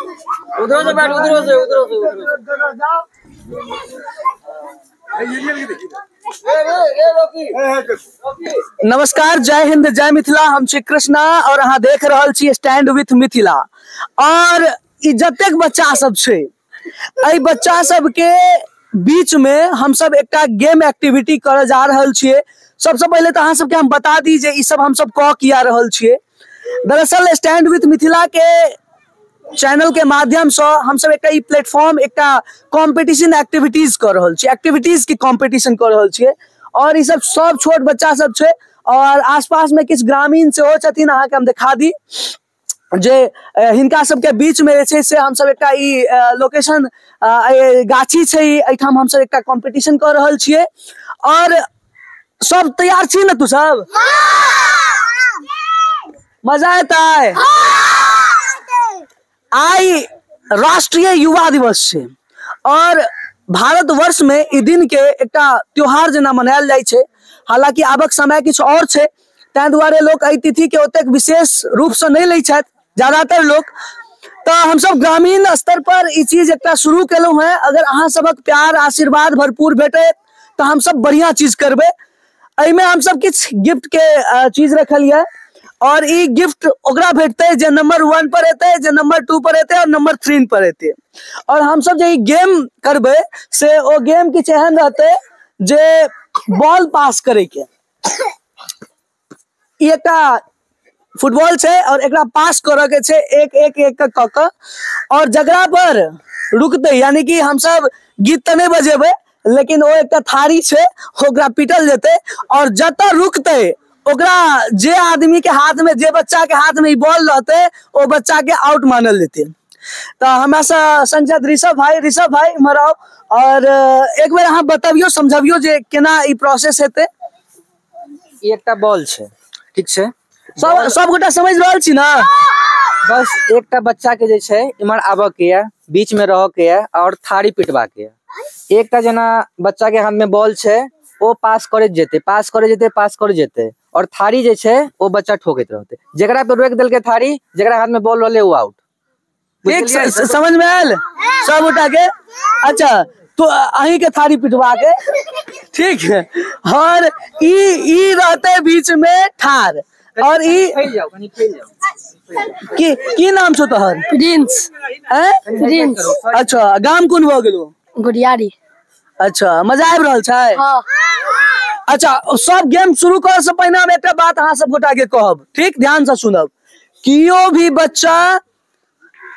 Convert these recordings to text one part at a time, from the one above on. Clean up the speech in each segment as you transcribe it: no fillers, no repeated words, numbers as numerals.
उधर से बैठ, उधर से, उधर से, उधर से। नमस्कार, जय हिंद, जय मिथिला। हम छी कृष्णा और अहाँ देख रहल छी स्टैंड विथ मिथिला। और ई जतेक बच्चा सब छै, एहि बच्चा सब के बीच में हम सब एकटा गेम एक्टिविटी करे जा रहल छियै। सबसे पहिले तऽ अहाँ सबके हम बता दी जे ई सब हम सब कऽ किया रहल छियै। दरअसल स्टैंड विथ मिथिला के चैनल के माध्यम से हम सब एकटा ई प्लेटफॉर्म, एकटा कॉम्पिटिशन एक्टिविटीज कर रहल छियै, एक्टिविटीज के कॉम्पिटिशन कर रहल छियै। और ई सब सब छोट बच्चा सब छै और आसपास में किछु ग्रामीण सेहो छथिन। अहाँके हम देखा दी जे हिनका सबके बीच में जे छै से हम सब एकटा ई लोकेशन, गाछी छै, एहिठाम हम सब एकटा कॉम्पिटिशन कर रहल छियै। और सब तैयार छी ने तू सब? मजा एतै? आइ राष्ट्रीय युवा दिवस छै और भारतवर्ष में ई दिन के एकटा त्योहार जेना मनायल जाइ छै। हालांकि आबक समय किछु और छै, ताहि दुआरे लोक एहि तिथि के ओतेक विशेष रूप से नहि लै छथि ज्यादातर लोक। तऽ हमसब ग्रामीण स्तर पर ई चीज एकटा शुरू केलहुँ हेँ। अगर अहाँ सबक प्यार आशीर्वाद भरपूर भेटत तऽ हमसब बढ़िया चीज करबै। एहिमे हमसब किछु गिफ्ट के चीज रखलियै और ई गिफ्ट ओकरा भेटतै जे नंबर 1 पर एतै, जे नंबर 2 पर एतै और नंबर 3 पर एतै। और हमसब जे ई गेम करबै से ओ गेम किछु एहन रहतै जे बॉल पास करे के। ई एकटा फुटबॉल छै और एकरा पास करऽ के छै एक एक एक कऽ कऽ, और जकरा पर रुकतै, यानी कि हमसब गीत तऽ नहि बजेबै लेकिन ओ एकटा थारी छै ओकरा पीटल जेतै और जतऽ रुकतै ओकरा जे आदमी के हाथ में, जे बच्चा के हाथ में ई बॉल रहतै ओ बच्चा के आउट मानल जेतै। तऽ हमरा से संजय ऋषभ भाई, ऋषभ भाई इम्हर आउ और एक बेर अहाँ बतबियौ समझबियौ जे केना ई प्रोसेस हेतै। ई एकटा बॉल छै, ठीक छै? सब सब गोटा समझ रहल छी ना? बस एकटा बच्चा के जे छै इम्हर आबऽ के ये, बीच में रहऽ के ये और थारी पिटबा के ये। एकटा जेना बच्चा के हाथ में बॉल छै, ओ पास करैत जेतै, पास करैत जेतै, पास करैत जेतै और थारी जे छै ओ बच्चा ठोकैत रहतै। जेकरा पे रोकि देलकै थारी, जेकरा हाथ में बॉल रहलै ओ आउट। ठीक, समझ में आयल सब गोटा के? अच्छा, तो अहीं के थारी पिटवा के, ठीक है। और ई रहते बीच में ठार और ई की नाम छौ तोहर? प्रिंस। हैं? प्रिंस। अच्छा, गाम कोन भऽ गेलो? गुड़ियारी। अच्छा, मजा आबि रहल छै? हाँ। अच्छा, सब गेम शुरू करे से पहिने हम एकटा बात अहाँ सब गोटा के कहब, ठीक? ध्यान से सुनब। कियो भी बच्चा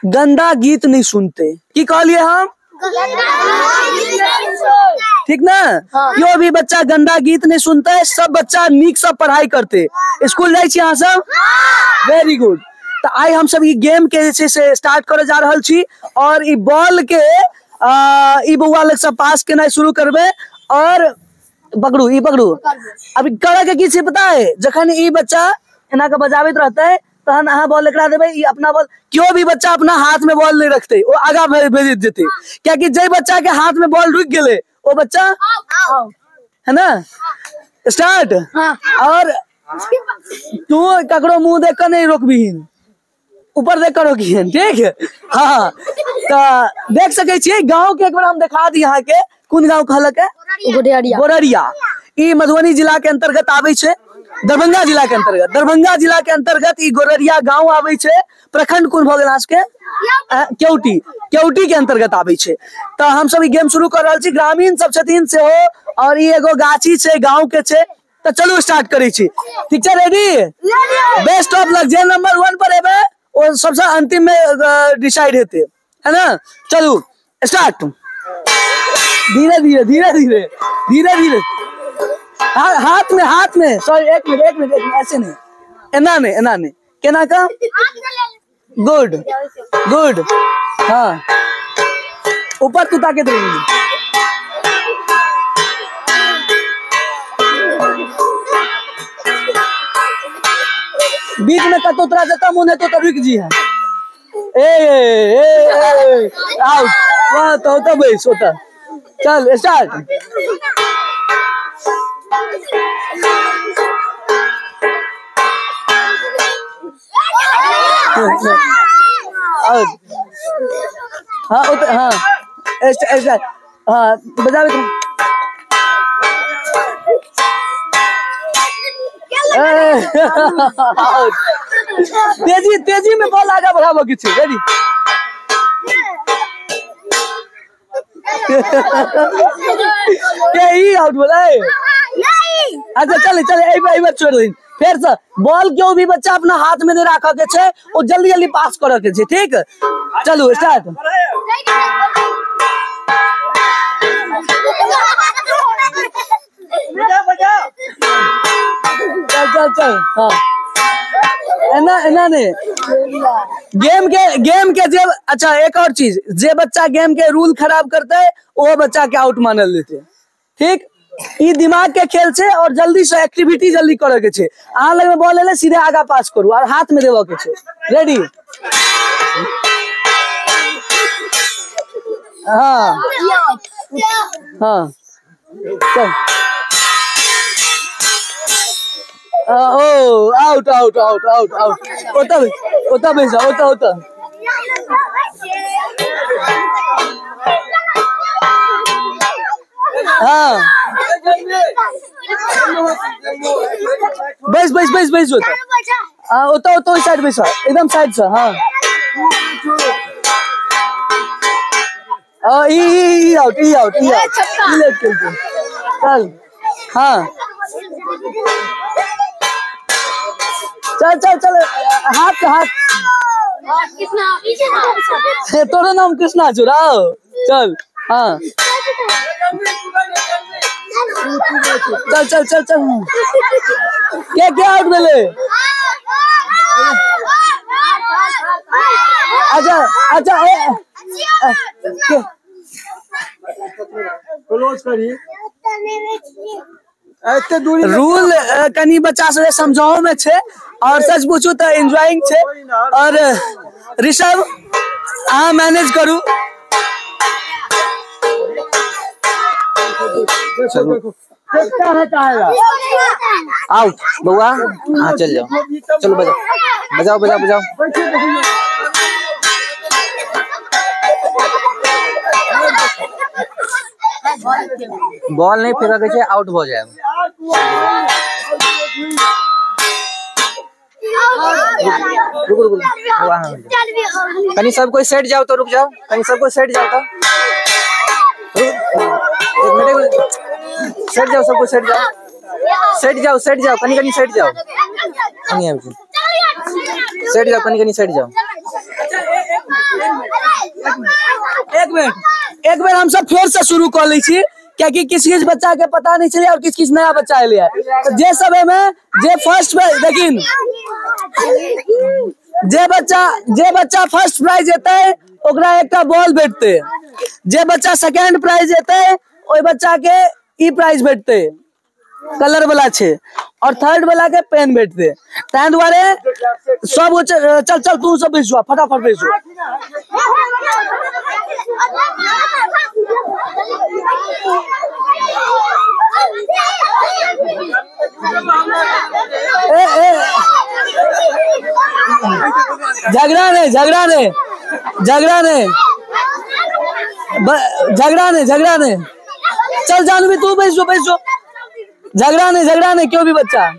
गंदा गीत नहीं सुनते। की कहलिए हम? ठीक ना? हाँ। कियो भी बच्चा गंदा गीत नहीं सुनते, सब बच्चा नीक से पढ़ाई करते। स्कूल जाइ छी अहाँ सब? वेरी गुड। तऽ आइ हम सब ई गेम के जे छै से स्टार्ट करे जा रहल छी और ई बॉल के ई बौआ लग से पास केनाइ शुरू करबै। और पकड़ू, ई पकड़ू। अभी करे के की छै पता है? जखन ई बच्चा एना के बजाबैत रहतै तहन अहाँ बॉल एकरा देबै, ई अपना बॉल, केओ भी बच्चा अपना हाथ में बॉल नहीं रखते, ओ आगा भेज जेतै। कियाकि जे बच्चा के हाथ में बॉल रुक गेलै ओ बच्चा है ना? स्टार्ट। हाँ। और तू ककरो मुंह देख के नहीं रोकबीहिन, ऊपर देख के रोकिहन, ठीक है? हाँ, तऽ देख सकै छियै गाँव के एक बार हम देखा दी अहाँ के। कोन गाँव कहलक है? गोड़िया। गोड़िया। ई मधुबनी जिला के अंतर्गत आबै छै, दरभंगा जिला के अंतर्गत, दरभंगा जिला के अंतर्गत ई गोड़िया गांव आबै छै। प्रखंड कोन भऽ गेल अहाँ सबके? केवटी, केवटी के अंतर्गत आबै छै। तऽ हमसब ई गेम शुरू कर रहल छी। ग्रामीण सब छथिन सेहो और ई एगो गाछी छै गांव के छै। तऽ चलू स्टार्ट करै छी, ठीक छै? रेडी? बेस्ट ऑफ लक। जे नंबर 1 पर एबै ओ सबसे अंतिम में डिसाइड हेतै, है ना? चलू स्टार्ट। धीरे धीरे धीरे धीरे धीरे धीरे, हाथ में, हाथ में, सॉरी, एक मिनट, एक मिनट, एक मिनट, ऐसे नहीं, एना नहीं, एना नहीं, केना का? Good good. हाँ, ऊपर तू ताकत रही। बीच में कतो तोरा जता मन हेतौ तऽ रुकि जी। ए, ए, ए, आउट। वाह, तो ओतऽ बैस, ओतऽ। चल स्टार्ट। आउट। हाँ हाँ स्टार्ट। हाँ बजाबे तुम। तेजी तेजी में बॉल आगा बढ़ाबो के छै। रेडी के ई आउट बोले। अच्छा चल चल एक बार छोड़ दही फिर से। बॉल क्यों भी बच्चा अपना हाथ में नहीं राख के छै, ओ जल्दी जल्दी पास करे के छै। ठीक चलू स्टार्ट। चल चल चल। हाँ एना एना नहीं गेम के जे। अच्छा एक और चीज, जे बच्चा गेम के रूल खराब करते वो बच्चा के आउट मानल जेतै। ठीक ई दिमाग के खेल छै और जल्दी से एक्टिविटी जल्दी करे के छै। अहाँ लग में बॉल एले सीधे आगा पास करू और हाथ में देबऽ के छै। रेडी। हाँ हाँ चल। ओ out out out out out. ओतऽ ओतऽ बैस जाओ, ओतऽ ओतऽ। हाँ बैस बैस बैस बैस ओतऽ। हाँ ओतऽ ओतऽ ओहि साइड बैस, एकदम साइड से। हाँ ई ई आउट ई आउट ई आउट ई लेट खेलते। चल हाँ चल चल चल। हाथ हाथ। तोरो नाम कृष्णा छौ। चल हाँ चल चल चल चल। के आउट भेलै? अच्छा अच्छा क्लोज करी रूल कनी बच्चा सब समझाओ में छै और सच पूछू तो एंजॉइंग छै। और ऋषभ अहाँ मैनेज करू। आउट बउआ। हाँ चल जाओ, चलो बजाओ बजाओ बजाओ बजाओ। बॉल नहीं फेंका के आउट हो जाए। रुको रुको कहीं सब कोई सेट जाओ तो रुक जाओ, कहीं सब कोई सेट जाओ तो एक मिनट सेट जाओ, सबको सेट जाओ, सेट जाओ, सेट जाओ, कहीं कहीं सेट जाओ, कहीं सेट जाओ, कहीं कहीं सेट जाओ। एक मिनट हम सब फिर से शुरू कर लै छी, क्योंकि किस किस बच्चा के पता नहीं चले और किस किस नया बच्चा एलै है। तो जे सब में जे फर्स्ट लेकिन जे बच्चा फर्स्ट प्राइज एतै ओकरा एकटा बॉल भेटतै, जे बच्चा सेकेंड प्राइज एतै ओहि बच्चा के ई प्राइज भेटतै कलर वाला छै, और थर्ड वाला के पेन भेटतै। ताहि दुआरे सब चल चल तू सब बैस जा, फटाफट बैस जा। ए ए झगड़ा नहीं, झगड़ा नहीं, झगड़ा नहीं, झगड़ा नहीं, झगड़ा नहीं। चल जानवी तू बैस जो, बैस जो। झगड़ा नहीं, झगड़ा नहीं, क्यों भी बच्चा।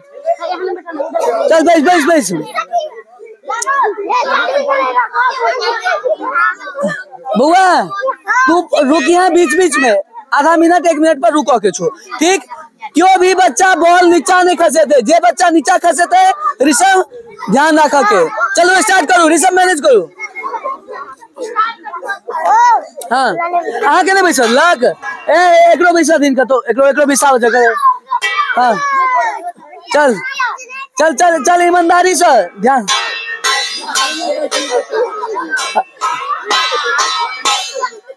चल बैस बैस बैस। बुआ तू रुक यहाँ बीच बीच में, आधा मिनट एक मिनट पर रुको के छो, ठीक? क्यों भी बच्चा बॉल नीचा नहीं खसेते, जे बच्चा नीचा खसेते ऋषभ ध्यान रख के। चलो स्टार्ट करू, ऋषभ मैनेज करू। हाँ अहाँ के नहीं बैसल लक ए एकरो बैसा दिन कतो, एकरो एकरो बैसाओ जगह। हाँ चल चल चल चल ईमानदारी से ध्यान।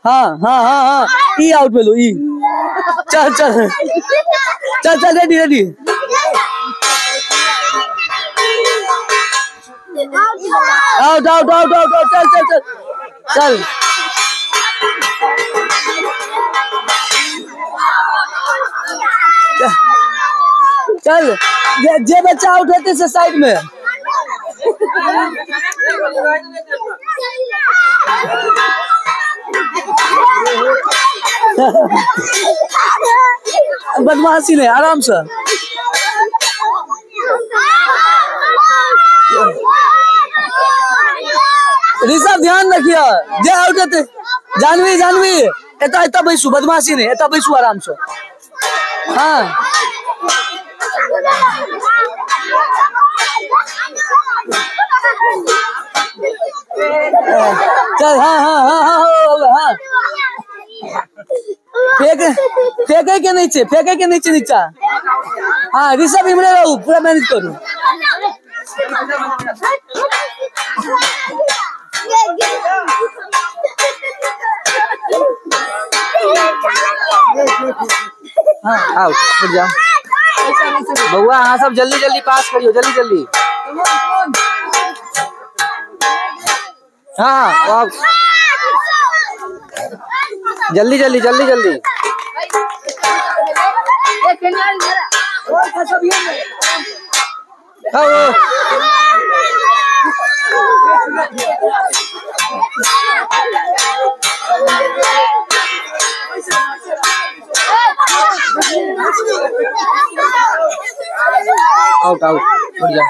हाँ हाँ हाँ हाँ ई आउट भेलो ई। चल चल चल चल ready ready. Out out out out out. चल चल चल चल। चल जे बच्चा आउट होते से साइड में। बदमाशी नहीं, आराम से। ऋषभ ध्यान रखिए, जे आउट हेतै। जानवी जानवी एतऽ एतऽ बैसू, बदमाशी नहीं, एतऽ बैसू आराम से। हाँ चल, हाँ हाँ हाँ हाँ हाँ, फेंक फेंके के नहीं छे, फेंके के नहीं छे नीचा। हाँ ऋषभ इमरे रहू, पूरा मैनेज करू। हाँ आओ उठ जाओ बउआ, अहाँ सब जल्दी जल्दी पास करियो, जल्दी जल्दी। हाँ हाँ जल्दी जल्दी जल्दी जल्दी। हाँ आउट आउट उठ जा।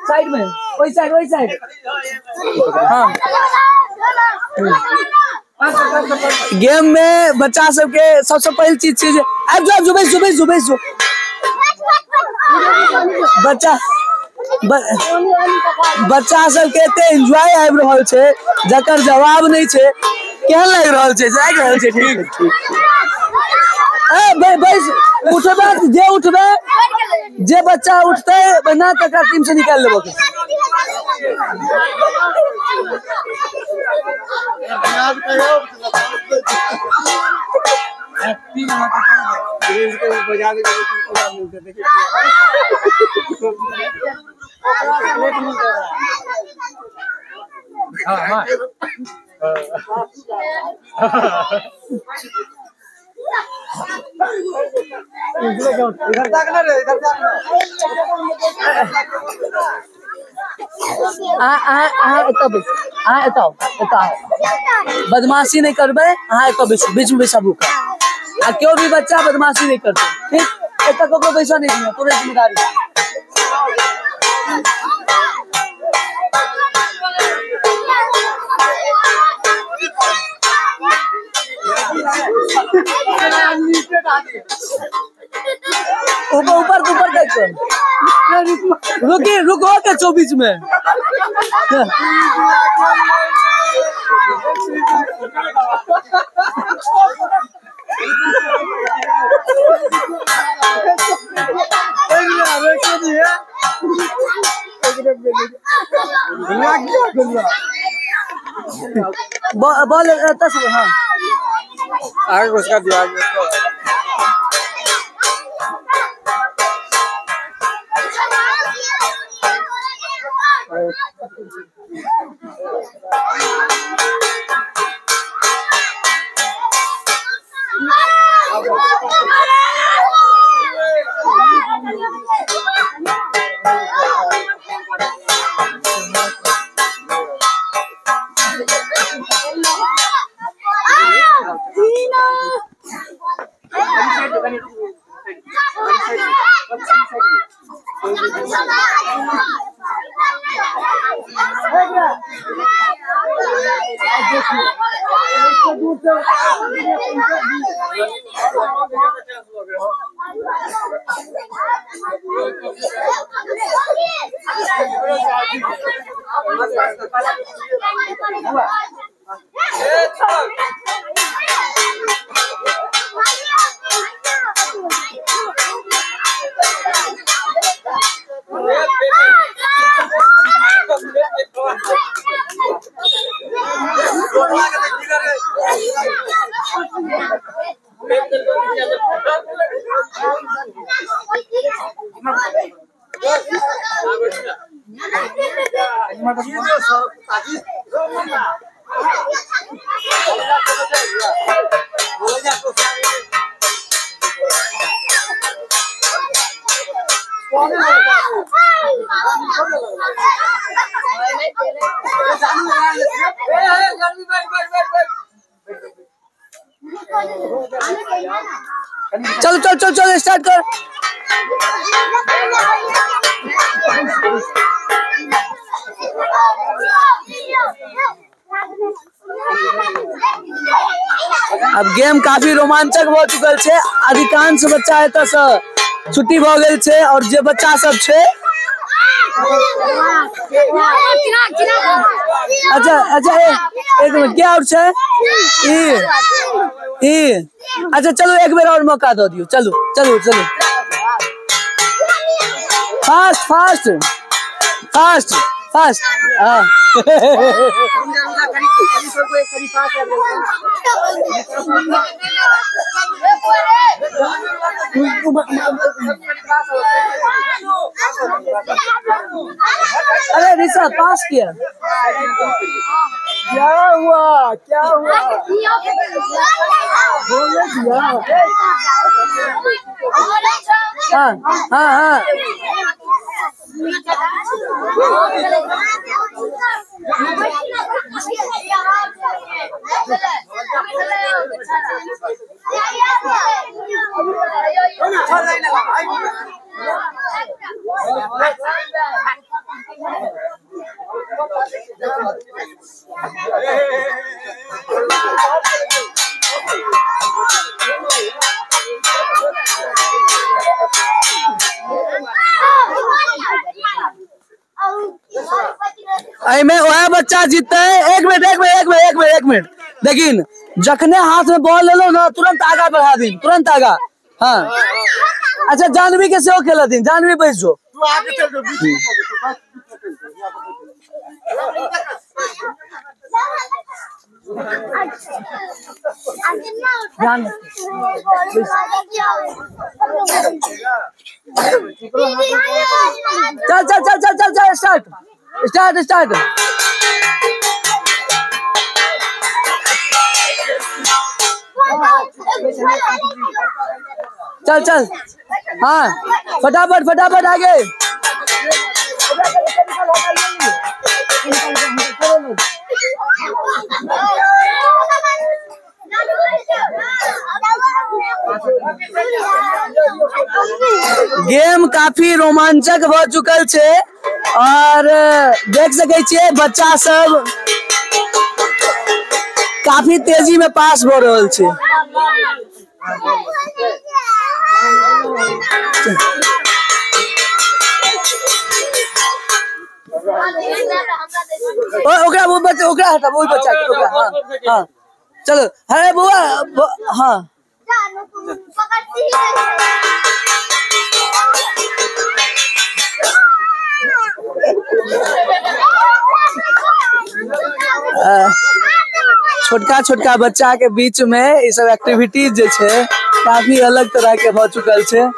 साइड में, वही साइड वही साइड। हाँ गेम में बच्चा सबके सबसे पहली चीज छै जे आबि जाओ, आबि जाओ, बैसू बैसू बैसू। बच्चा बच्चा सबके एते एंजॉय आबि रहल छै जकर जवाब नहीं छै। केहन लागि रहल छै? लागि रहल छै ठीक ठीक। ए बैस, उठबै जे उठबै, जे बच्चा उठतै बना तकरा टीम से निकालि लेबऽ के। बदमाशी नहीं करबै, अहाँ एतऽ बैसू, बीच में बैसाबू आ केओ भी बच्चा बदमाशी नहीं करतै, ठीक? एतऽ ककरो बैसऽ नहीं दियौ, तोरे जिम्मेदारी। ऊपर ऊपर ऊपर देखो, रुकी रुको के 24 में। बॉल हाँ आगे उसका दिया, आगे उसका। चल चल चल चल स्टार्ट कर। अब गेम काफी रोमांचक भ चुकल छै, अधिकांश बच्चा एतऽ से छुट्टी भ गेल छै और जे बच्चा सब छै। अच्छा अच्छा एक मिनट, क्या और छै ई ई अच्छा चलो एक बेर और मौका दऽ दियौ। चलो चलो चलो फास्ट फास्ट फास्ट फास्ट। हाँ अरे ऋषभ पास किया, क्या हुआ क्या हुआ बोले दिया। हाँ हाँ हाँ एहिमे वएह बच्चा जीतते। एक मिनट एक मिनट एक मिनट एक मिनट एक मिनट, देखिन जखने हाथ में बॉल लेलो ना तुरंत आगा बढ़ा दिन, तुरंत आगा। हाँ अच्छा जानवी के सेहो खेल दिन, जानवी बैस जो। चल चल चल चल चल चल स्टार्ट स्टार्ट स्टार्ट। चल चल हाँ फटाफट फटाफट आगे। गेम काफी रोमांचक भ चुकल छै और देख सकै छियै बच्चा सब काफी तेजी में पास भ रहल छै। ओकरा वो बच्चा ओकरा हटाबो, ओहि बच्चा के ओकरा। हाँ हाँ चलो अरे बउआ हाँ छोटका छोटका बच्चा के बीच में ई सब एक्टिविटीज जे छै काफी अलग तरह के भ चुकल छै।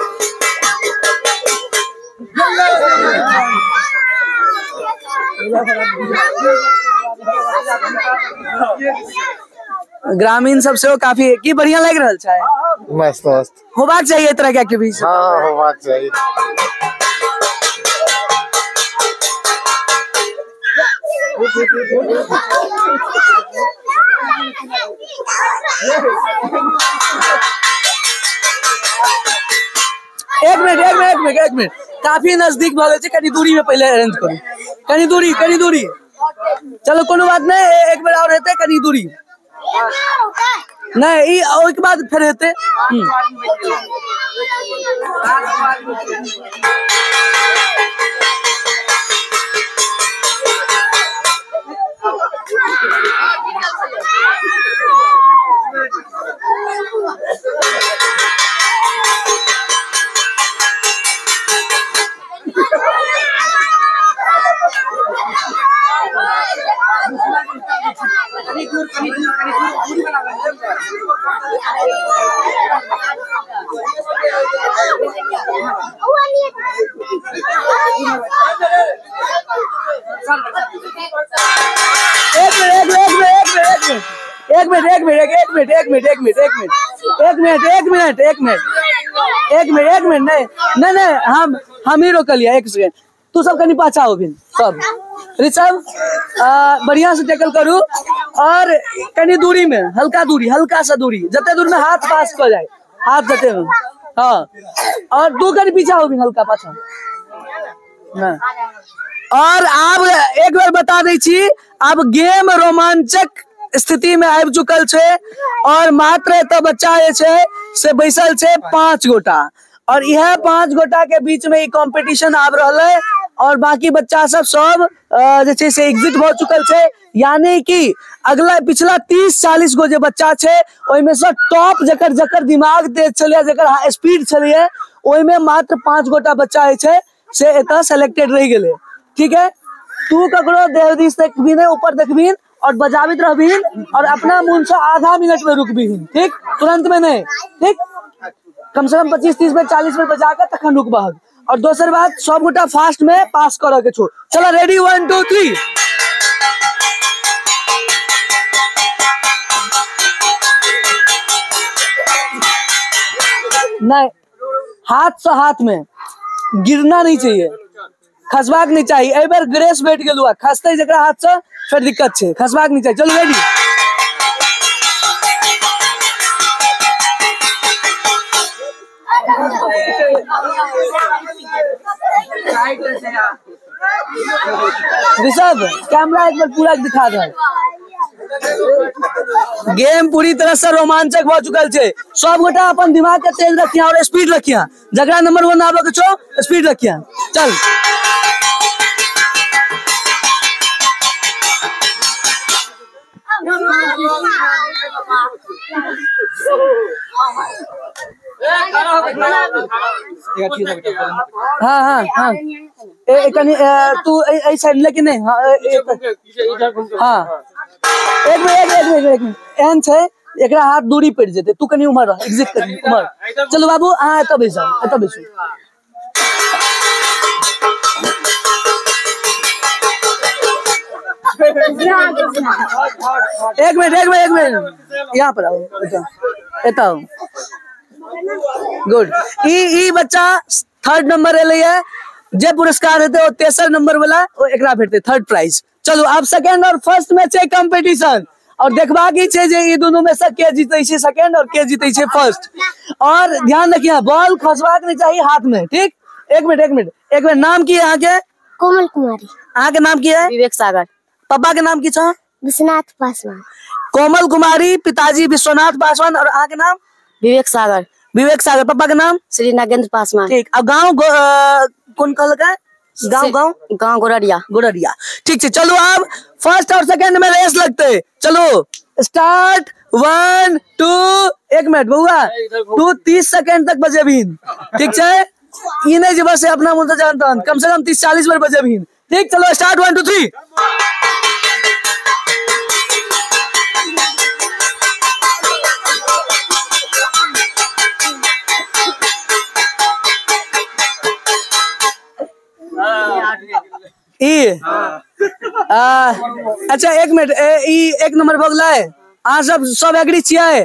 ग्रामीण सब सेहो काफी की बढ़िया लागि रहल छै, मस्त मस्त होबाक चाहिए एहि तरह के एक्टिविटीज। हाँ होबाक चाहिए। एक मिनट एक मिनट एक मिनट एक मिनट, काफी नजदीक भऽ गेल छै, कनी दूरी में पहले अरेंज करू, कनी दूरी कनी दूरी। चलो कोनो बात नहीं, एक बेर और हेतै, कनी दूरी नहीं ई ओहिके बाद फेर हेतै। एक मिनट एक मिनट एक मिनट एक मिनट एक मिनट एक मिनट एक मिनट एक मिनट एक मिनट एक मिनट एक मिनट नहीं नहीं नहीं हम ही रोकलिए एक सेकेंड। तू सब कनी पाछा हो बिन सब ऋषभ बढ़िया से टैकल करू। और कनी दूरी में, हल्का दूरी, हल्का सा दूरी, जते दूर में हाथ पास क जाए, हाथ जते में। हाँ, और दू कनी पीछा होबिन, हल्का पाछा। और आब एक बेर बता दै छी, आब गेम रोमांचक स्थिति में आबि चुकल छै और मात्र एतऽ बच्चा जे छै से बैसल छै 5 गोटा और इएह 5 गोटा के बीच में ई कंपटीशन आबि रहलै और बाकी बच्चा सब सब जे छै से एग्जिट भऽ चुकल छै। यानी कि अगला पिछला 30-40 गो जे बच्चा छै ओहिमे से टॉप जकर जकर दिमाग तेज छलैए, जकर स्पीड छलैए, ओहिमे मात्र 5 गोटा बच्चा जे छै से एतऽ सेलेक्टेड रहि गेलै। ठीक है, तू ककरो देह दिस देखबी नहीं, ऊपर देखबीन और बजाबित रहबीन और अपना मुन से आधा मिनट में रुकबीन, ठीक, तुरंत में नहीं, ठीक, कम से कम 25-30 मिनट 40 मिनट बजा के तखन रुकबहक। और दोसर बात, सब गोटा फास्ट में पास करऽ के छौ। चलो रेडी, 1 2 3। नहीं, हाथ से हाथ में गिरना नहीं चाहिए, खसबाक नहीं चाहिए। एहि बेर ग्रेस भेट गेलू, खसते जकरा हाथ से फिर दिक्कत छै, खसबाक नहीं चाहिए। चलो रेडी। ऋषभ, कैमरा एक बार पूरा दिखा दे। गेम पूरी तरह से रोमांचक भ चुकल छै। सब गोटा अपन दिमाग के तेज रखिया और स्पीड रखिया, जकरा नंबर 1 आबे के छौ स्पीड रखिया। चल हाँ हाँ हाँ, ए कनी तू ए साइड लेकिन नहीं, हाँ हाँ, एक मिनट एक मिनट एक मिनट, एहन छै एकरा हाथ दूरी पड़ि जेतै, तू कनी उम्हर रह, एग्जिट करी उम्हर। चलू बाबू, अहाँ एतऽ बैस जाउ, एतऽ बैसू। एक मिनट एक मिनट एक मिनट, यहाँ पर आओ, एतऽ आओ, गुड। ई बच्चा 3rd number एलै, जे पुरस्कार हेतै ओ तेसर नंबर वाला ओ एकरा भेटतै 3rd prize. चलू आब सेकंड और फर्स्ट में छै कंपटीशन और देखबाक ई छै जे ई दुनू में से के जीतै छै सेकंड और के जीतै छै फर्स्ट। और ध्यान रखिए, बॉल खसबाक नहीं चाहिए हाथ में, ठीक। एक मिनट एक मिनट एक मिनट, नाम की है अहाँ के? कोमल कुमारी। अहाँ के नाम की है? विवेक सागर। पप्पा के नाम की छौ? विश्वनाथ पासवान। कोमल कुमारी, पिताजी विश्वनाथ पासवान और अहाँ के नाम? विवेक सागर। विवेक सागर, पप्पा के नाम? श्री नागेंद्र पासवान। ठीक। अब गाँव कौन कहलकै? गाँव गाँव गाँव गोररिया। गोररिया, ठीक है। चलो अब फर्स्ट और सेकंड में रेस लगते, चलो स्टार्ट, 1 2, एक मिनट बउआ, तू 30 सेकंड तक बजेबीन, ठीक है? ई नहीं जे बस अपना मन से जानता, कम से कम 30-40 बार बजेबीन, ठीक। चलो स्टार्ट, 1 2 3। ई अच्छा एक मिनट, ई 1 नंबर भऽ गेलै। अहाँ सब सब एग्री छियै?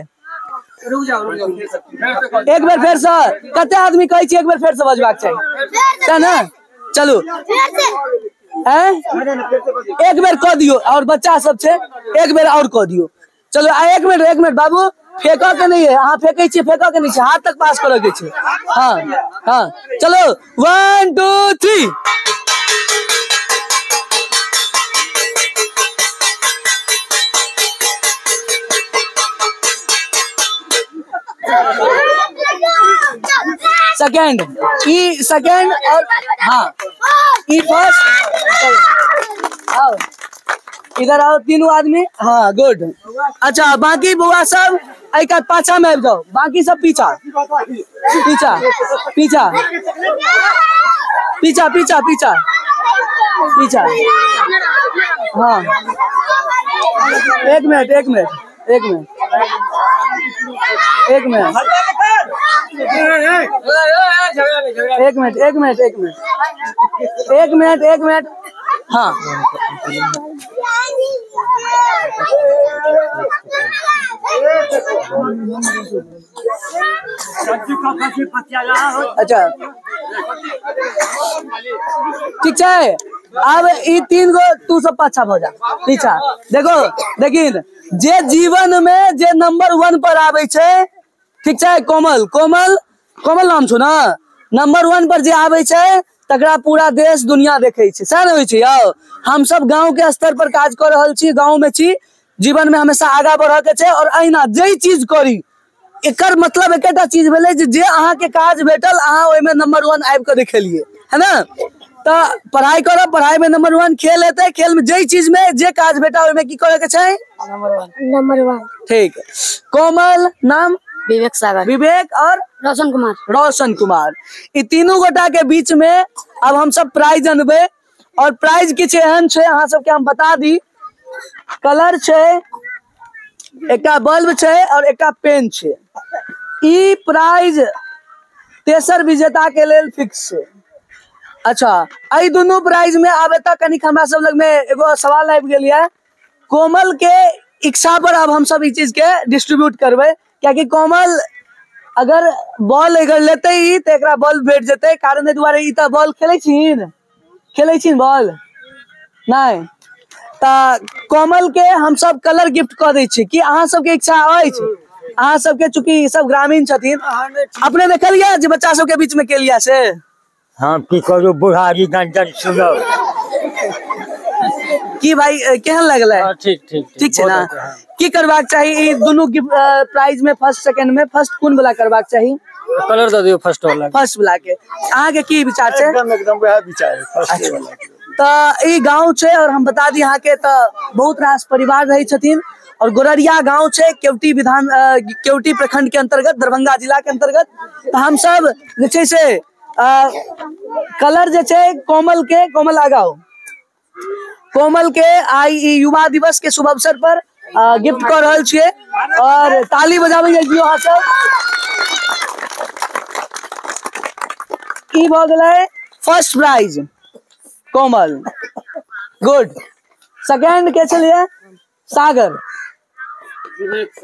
एक बेर फेर से कते आदमी कहै छियै एक बेर फेर से बजबाक चाही, सएह ने? चलू एक बेर कऽ दियौ, और बच्चा सब छै, एक बेर और कऽ दियौ। चलू आ एक मिनट एक मिनट बाबू, फेंकऽ के नहीं है, अहाँ फेंकै छियै, फेंकऽ के नहीं छै, हाथ तक पास करऽ के छै। हाँ हाँ, चलो 1 2 3। सेकेंड, ई सेकेंड और हाँ ई फर्स्ट। आओ इधर आओ तीनों आदमी, हाँ गुड। अच्छा बाकी बउआ सब एक पाछा में आबि जाओ, बाकी सब पीछा पीछा पीछा पीछा पीछा पीछा पीछा। हाँ एक मिनट एक मिनट एक मिनट एक मिनट एक मिनट एक मिनट एक मिनट एक मिनट एक मिनट। हाँ अच्छा ठीक है। अब ई तीन गो तू सब पाछा भ जा पीछा। देखो देखिन जे जीवन में जे नंबर 1 पर आबै छै, ठीक छै, कोमल कोमल कोमल नाम छौ ना, नंबर 1 पर जे आबै छै तकरा पूरा देश दुनिया देखै छै, सएह ने होइ छै यौ। हम सब गाँव के स्तर पर काज कऽ रहल छी, गाँव में छी, जीवन में हमेशा आगा बढ़ऽ के छै। और अहिना जे चीज करी एकर मतलब एकेटा चीज भेलै जे अहाँ के काज भेटल अहाँ ओहिमे नंबर 1 आबि कऽ देखेलियै, है ना। तऽ पढ़ाई करब, पढ़ाई में नंबर 1, खेल हेतै, खेल में जे चीज में जे काज भेटा ओहिमे की करे के छै, नंबर 1। ठीक। कोमल नाम विवेक सागर, विवेक और रोशन कुमार, रोशन कुमार, ई तीनू गोटा के बीच में अब हम सब प्राइज अनबै। और प्राइज किछु एहन छै अहाँ सबके हम बता दी, कलर छै, एकटा बल्ब छै और एकटा पेन छै। ई प्राइज तेसर विजेता के लेल फिक्स छै। अच्छा एहि दुनू प्राइज में आब एतऽ कनिक हमरा सब लग में एगो सवाल आबि गेल ये, कोमल के इच्छा पर अब हम सब ई चीज के डिस्ट्रीब्यूट करबै, कियाकि कोमल अगर बॉल अगर लेते ही तो एकरा बॉल भेट जेतै, कारण एहि दुआरे ई तऽ बॉल खेलै छिन, खेलै छिन बॉल नहि, तऽ कोमल के हम सब कलर गिफ्ट कऽ दै छी। कि अहाँ सबके इच्छा अछि, अहाँ सबके चूँकि ई सब ग्रामीण छथिन, अपने देखलियै जे बच्चा सबके बीच में केलिया से? हम की करू बुढ़ारी गंजन सुनब। की भाई केहन लगलै? ठीक ठीक ठीक छै ना। की करबाक चाही ई दुनू प्राइज में, फर्स्ट सेकंड में फर्स्ट कोन वाला करबाक चाही? कलर दऽ दियौ फर्स्ट वाला। फर्स्ट वाला के अहाँ के की विचार छै? एकदम एकदम वएह विचार है, फर्स्ट वाला के। तऽ ई गाँव छै और हम बता दी अहाँ के तऽ बहुत रास परिवार रहै छथिन और गोररिया गाँव छै, केवटी विधान केवटी प्रखंड के अंतर्गत, दरभंगा जिला के अंतर्गत। तऽ हम सब जे छै से कलर जे छै कोमल के, कोमल आगाओ, कोमल के आई ई युवा दिवस के शुभ अवसर पर गिफ्ट कऽ रहल छियै और ताली बजाबै जाइ छियै अहाँ सब। ई भऽ गेलै first prize Komal, good. Second के छलियै सागर,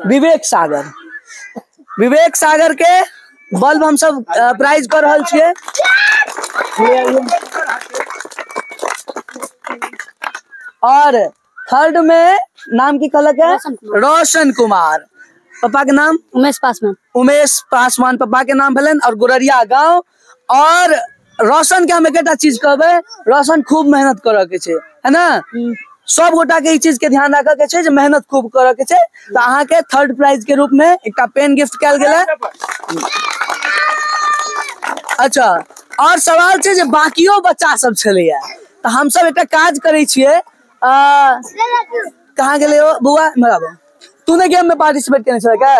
विवेक सागर, विवेक सागर के बल्ब हम सब प्राइज कऽ रहल छियै। और थर्ड में नाम की कहलक है रोशन कुमार, पापा के नाम उमेश पासवान, उमेश पासवान पापा के नाम भेलनि और गोररिया गाँव। और रोशन के हम एकटा चीज कहबै, रोशन खूब मेहनत करऽ के छै, है ना। सब गोटा के ई चीज के ध्यान राखऽ के छै जे मेहनत खूब करऽ के छै। तऽ अहाँ के थर्ड प्राइज के रूप में एकटा पेन गिफ्ट कयल गेलै। अच्छा और सवाल छै जे बाकियो बच्चा सब छलैया, तऽ हमसब एकटा काज करै छियै, कहाँ गेलै ओ बौआ, इम्हर आबो, तू ने गेम में पार्टिसिपेट केने छलै क्या?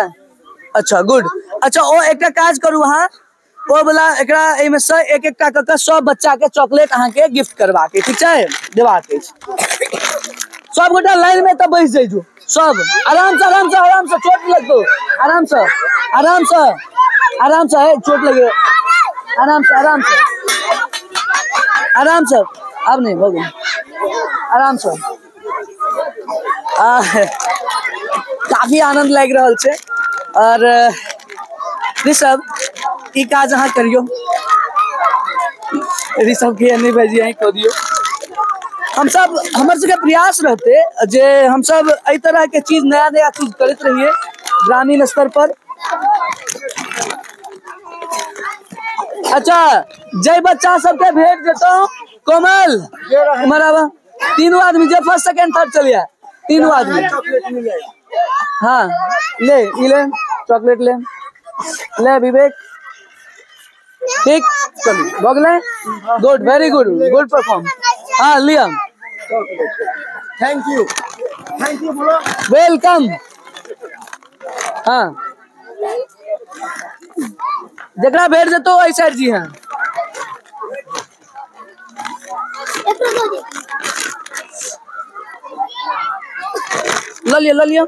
अच्छा गुड। अच्छा ओ एकटा काज करू अहाँ, ओ वाला एकरा एहिमे से एक एकटा कऽ के सब बच्चा के चॉकलेट अहाँ के गिफ्ट करबाक अछि, ठीक छै, देबाक अछि। सब गोटा लाइन में तऽ बैस जइजो सब, आराम से आराम से आराम से, चोट लगतो, आराम से आराम से आराम से, हे चोट लगे, आराम से आराम से आराम से, अब नहीं भऽ गेल, आराम से। काफी आनंद लागि रहल छै। और ऋषभ ई काज अहाँ करियौ, ऋषभ के नहीं भाईजी अहीं कऽ दियौ। हमसब हमर सबके प्रयास रहते जे हमसब एहि तरह के चीज नया नया चीज करैत रहिए ग्रामीण स्तर पर। अच्छा जे बच्चा सबके भेट जेतौ, कोमल इम्हर आबऽ, तीनू आदमी जे फर्स्ट सेकंड थर्ड चलिए, तीनू आदमी, हाँ ले ई ले चॉकलेट ले ले विवेक, ठीक चलू भऽ गेलै, good very good, good perform. हाँ लिया, thank you, thank you बोलो, welcome. हाँ जकरा भेट जेतौ एहि साइड जी। हाँ ल लिअ ल लिअ।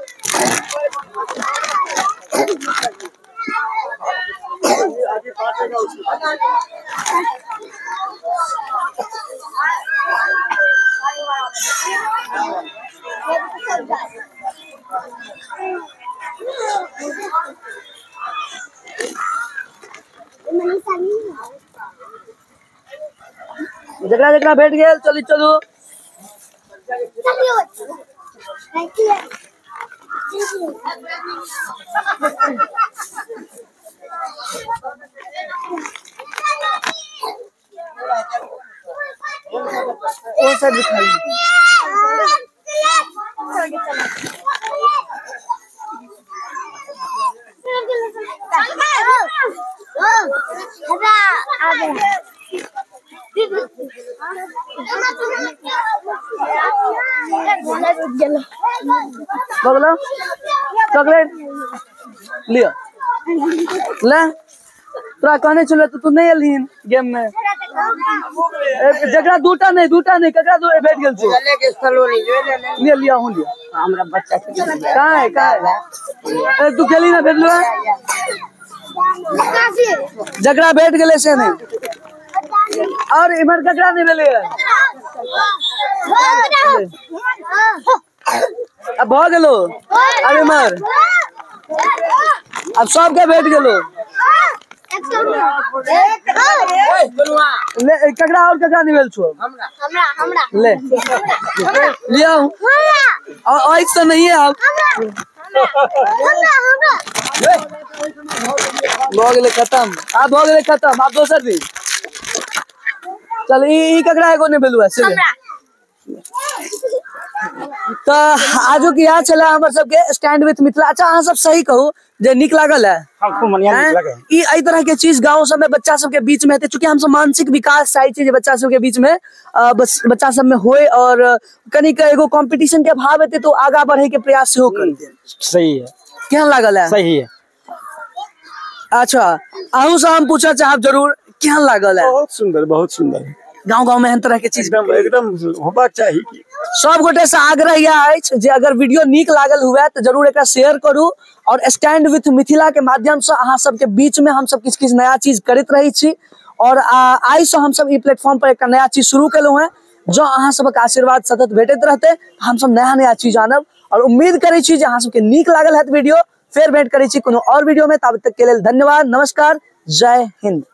जकरा जकरा भेट गेल चलू चलू। ओ सब दिखाई चॉकलेट लियो ले। तोरा कहने छलो तो तू नहीं एलहिन गेम में। जकरा दूटा नहीं ककरा दू भेट गेल छौ। लियो लियो हूं लियो। हमरा बच्चा के काहे काहे तू खेली ना भेटलो जकरा भेट गेलै से नहीं। और इमहर ककरा नहीं भेलै? अब भ गेलो। अब इमहर अब सबके भेट गेलो। ले ककरा और ककरा नहीं भेल छौ? हमरा ले लिया और ऐसा नहीं है। अब भ गेलै खत्म। आब भ गेलै खत्म। आब दोसर दिन चल। ई ककरा एगो नहीं भेलु है से। तो आजुक इएह छलै हमर सबके स्टैंड विथ मिथिला। अच्छा अहाँ सब सही कहू जे नीक लागल है? खूब बढ़िया नीक लागल। ई एहि तरह के चीज गांव सब में बच्चा सबके बीच में हेतै, चूँकि हमसब मानसिक विकास चाहै छी जे बच्चा सबके बीच में बच्चा सब में होय और कनिक एगो कॉम्पिटिशन के भाव हेतै तो आगा बढ़े के प्रयास सेहो करतै। सही है। केहन लागल है? सही है। अच्छा अहूँ से हम पूछऽ चाहब जरूर, केहन लागल है? बहुत सुंदर, बहुत सुंदर। गाँव गाँव में एहन तरह के चीज एकदम एकदम होबाक चाही। सब गोटे से आग्रह यह अछि जे अगर वीडियो नीक लागल हुए तो जरूर एकरा शेयर करू और स्टैंड विथ मिथिला के माध्यम से अहाँ सबके बीच में हम सब किछु किछु नया चीज करैत रहै छी। और आइ से हम सब ई प्लेटफॉर्म पर एक नया चीज शुरू केलहुँ हेँ। जँ अहाँ सबक आशीर्वाद सतत भेटैत रहतै हम सब नया नया चीज आनब और उम्मीद करै छी जे अहाँ सबके नीक लागल हैत वीडियो। फेर भेंट करै छी कोनो और वीडियो में, तब तक के लेल धन्यवाद, नमस्कार, जय हिंद।